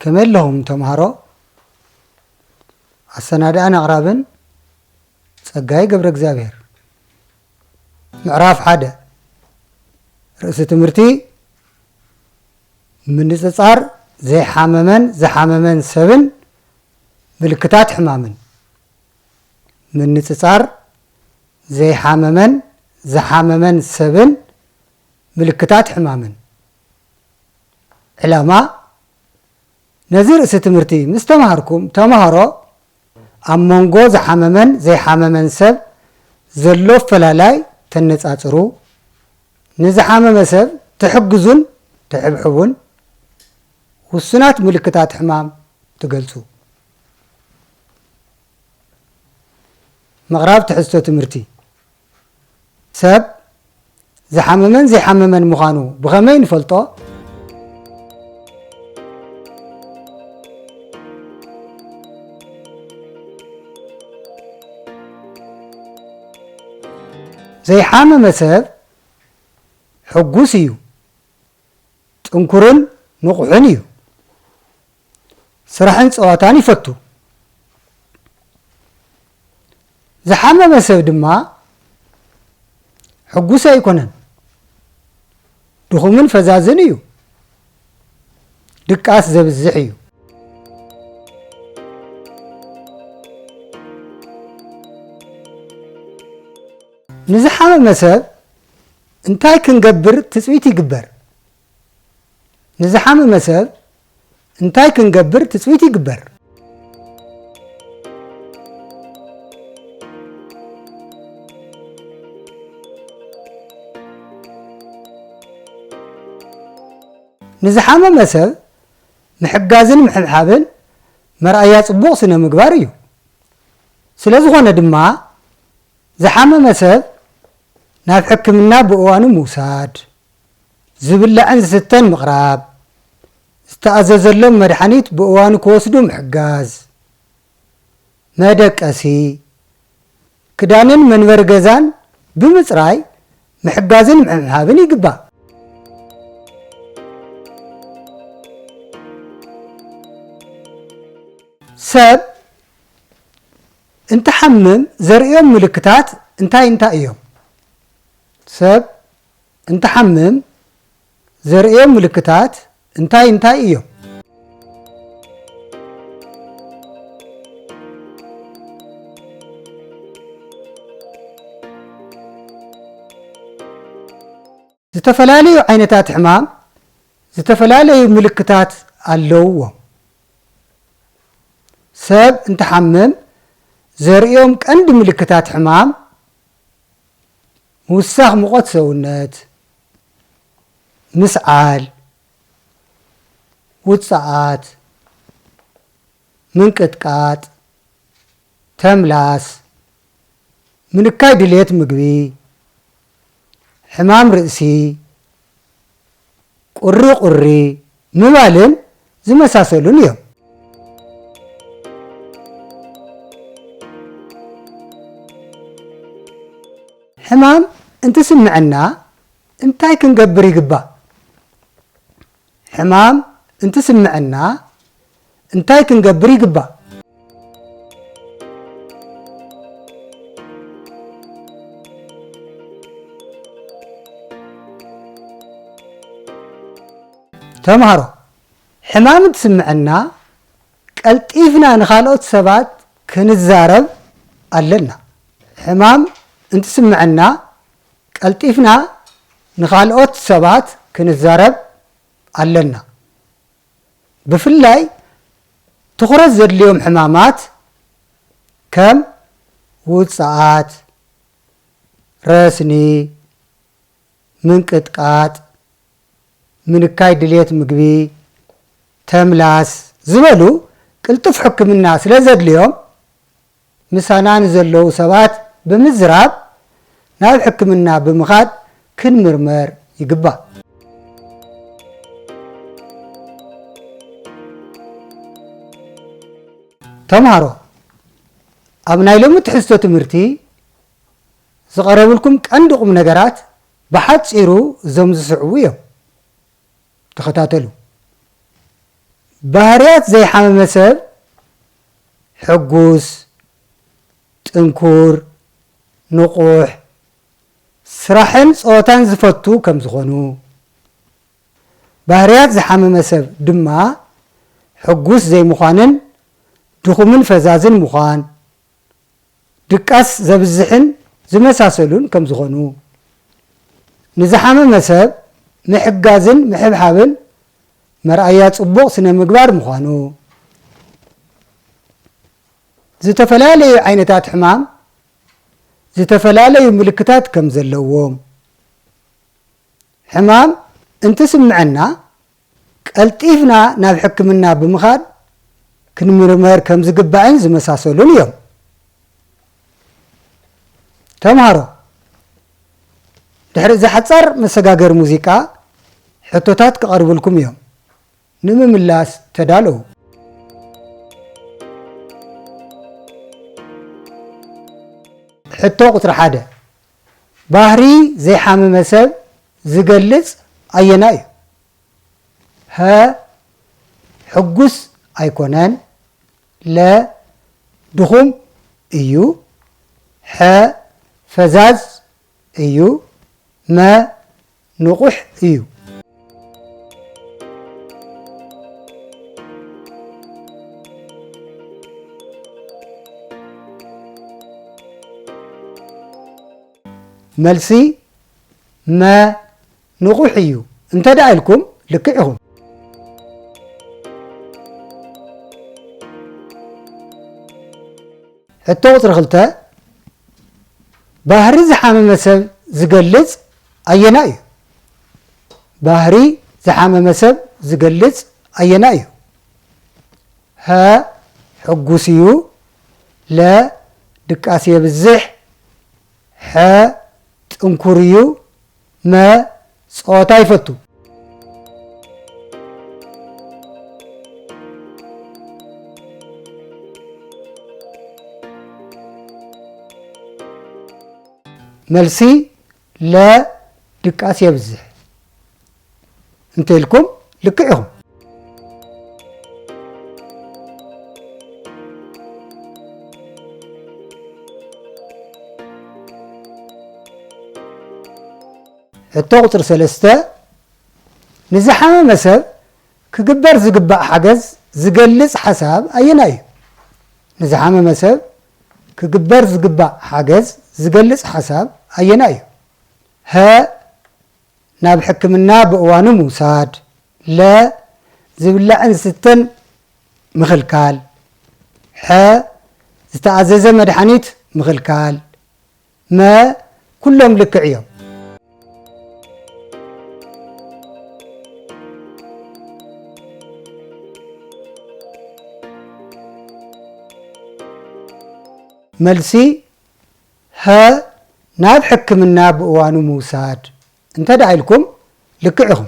ከመይ ኣለኹም ተምሃሮ? ኣሰናድኣን ኣቕራብን ጸጋይ ገብረ እግዚኣብሔር። ምዕራፍ ሓደ። ርእሲ ትምህርቲ ምንጽጻር ዘይሓመመን ዝሓመመን ሰብን ምልክታት ሕማምን። ምንጽጻር ዘይሓመመን ዝሓመመን ሰብን ምልክታት ሕማምን። ዕላማ፣ ነዚ ርእሲ ትምህርቲ ምስ ተማሃርኩም፣ ተማሃሮ ኣብ መንጎ ዝሓመመን ዘይሓመመን ሰብ ዘሎ ኣፈላላይ ተነጻጽሩ፣ ንዝሓመመ ሰብ ትሕግዙን ትሕብሕቡን፣ ውሱናት ምልክታት ሕማም ትገልጹ። ምቕራብ ትሕዝቶ ትምህርቲ። ሰብ ዝሓመመን ዘይሓመመን ምዃኑ ብኸመይ ንፈልጦ? ዘይሓመመ ሰብ ሕጉስ እዩ። ጥንኩርን ንቑሕን እዩ። ስራሕን ጸዋታን ይፈቱ። ዝሓመመ ሰብ ድማ ሕጉስ ኣይኮነን። ድኹምን ፈዛዝን እዩ። ድቃስ ዘብዝሕ እዩ። ንዝሓመመ ሰብ እንታይ ክንገብር ትጽቢት ይግበር? ንዝሓመመ ሰብ እንታይ ክንገብር ትጽቢት ይግበር? ንዝሓመመ ሰብ ምሕጋዝን ምሕብሓብን መርኣያ ጽቡቕ ስነ ምግባር እዩ። ስለ ዝኾነ ድማ ዝሓመመ ሰብ ናብ ሕክምና ብእዋኑ ምውሳድ፣ ዝብላዕን ዝስተን ምቕራብ፣ ዝተኣዘዘሎም መድሓኒት ብእዋኑ ክወስዱ ምሕጋዝ፣ መደቀሲ፣ ክዳንን መንበሪ ገዛን ብምጽራይ ምሕጋዝን ምሕብሓብን ይግባእ። ሰብ እንትሓምም ዘርእዮም ምልክታት እንታይ እንታይ እዮም? ሰብ እንትሓምም ዘርእዮም ምልክታት እንታይ እንታይ እዮም? ዝተፈላለዩ ዓይነታት ሕማም ዝተፈላለዩ ምልክታት ኣለውዎም። ሰብ እንትሓምም ዘርእዮም ቀንዲ ምልክታት ሕማም ምውሳኽ ሙቐት ሰውነት፣ ምስዓል፣ ውጽኣት፣ ምንቅጥቃጥ፣ ተምላስ፣ ምንካይ ድልየት ምግቢ፣ ሕማም ርእሲ፣ ቁሪ ቁሪ ምባልን ዝመሳሰሉን እዮም። ሕማም እንትስምዐና እንታይ ክንገብር ይግባእ? ሕማም እንትስምዐና እንታይ ክንገብር ይግባእ? ተምሃሮ፣ ሕማም እንትስምዐና ቀልጢፍና ንኻልኦት ሰባት ክንዛረብ ኣለና። ሕማም እንትስምዐና ቀልጢፍና ንኻልኦት ሰባት ክንዛረብ ኣለና። ብፍላይ ትኹረት ዘድልዮም ሕማማት ከም ውጽኣት፣ ረስኒ፣ ምንቅጥቃጥ፣ ምንካይ ድልየት ምግቢ፣ ተምላስ ዝበሉ ቅልጡፍ ሕክምና ስለ ዘድልዮም፣ ምሳና ንዘለዉ ሰባት ብምዝራብ ናብ ሕክምና ብምኻድ ክንምርመር ይግባእ። ተምሃሮ፣ ኣብ ናይ ሎሚ ትሕዝቶ ትምህርቲ ዝቐረብልኩም ቀንዲ ቁም ነገራት ብሓጺሩ እዞም ዝስዕቡ እዮም። ተኸታተሉ። ባህርያት ዘይሓመመ ሰብ ሕጉስ፣ ጥንኩር፣ ንቑሕ፣ ስራሕን ጸወታን ዝፈቱ ከም ዝኾኑ፣ ባህርያት ዝሓመመ ሰብ ድማ ሕጉስ ዘይምዃንን ድኹምን ፈዛዝን ምዃን፣ ድቃስ ዘብዝሕን ዝመሳሰሉን ከም ዝኾኑ፣ ንዝሓመመ ሰብ ምሕጋዝን ምሕብሓብን መርኣያ ጽቡቕ ስነ ምግባር ምዃኑ፣ ዝተፈላለዩ ዓይነታት ሕማም ዝተፈላለዩ ምልክታት ከም ዘለዎም፣ ሕማም እንትስምዐና ቀልጢፍና ናብ ሕክምና ብምኻድ ክንምርመር ከም ዝግባእን ዝመሳሰሉን እዮም። ተምሃሮ፣ ድሕሪ እዚ ሓጻር መሰጋገሪ ሙዚቃ ሕቶታት ክቐርብልኩም እዮም። ንምምላስ ተዳለዉ። ሕቶ ቁጽሪ ሓደ፣ ባህሪ ዘይሓመመ ሰብ ዝገልጽ ኣየናይ እዩ? ሀ፣ ሕጉስ ኣይኮነን። ለ፣ ድኹም እዩ። ሐ፣ ፈዛዝ እዩ። መ፣ ንቑሕ እዩ። መልሲ መ፣ ንቑሕ እዩ። እንተ ደኣ ኢልኩም ልክዕ ኢኹም። ሕቶ ቁጽሪ ክልተ፣ ባህሪ ዝሓመመ ሰብ ዝገልጽ ኣየናይ እዩ? ባህሪ ዝሓመመ ሰብ ዝገልጽ ኣየናይ እዩ? ሀ፣ ሕጉስ እዩ። ለ፣ ድቃስ የብዝሕ። ሐ፣ ጥንኩር እዩ። መ፣ ጸወታ ይፈቱ። መልሲ ለ፣ ድቃስ የብዝሕ። እንተ ኢልኩም ልክዕ ኢኹም። ሕቶ ቁጽሪ ሰለስተ፣ ንዝሓመመ ሰብ ክግበር ዝግባእ ሓገዝ ዝገልጽ ሓሳብ ኣየናይ እዩ? ንዝሓመመ ሰብ ክግበር ዝግባእ ሓገዝ ዝገልጽ ሓሳብ ኣየናይ እዩ? ሀ፣ ናብ ሕክምና ብእዋኑ ምውሳድ። ለ፣ ዝብላዕን ዝስተን ምኽልካል። ሐ፣ ዝተኣዘዘ መድሓኒት ምኽልካል። መ፣ ኩሎም ልክዕ እዮም። መልሲ ሀ፣ ናብ ሕክምና ብእዋኑ ምውሳድ። እንተ ደኣ ኢልኩም ልክዕ ኢኹም።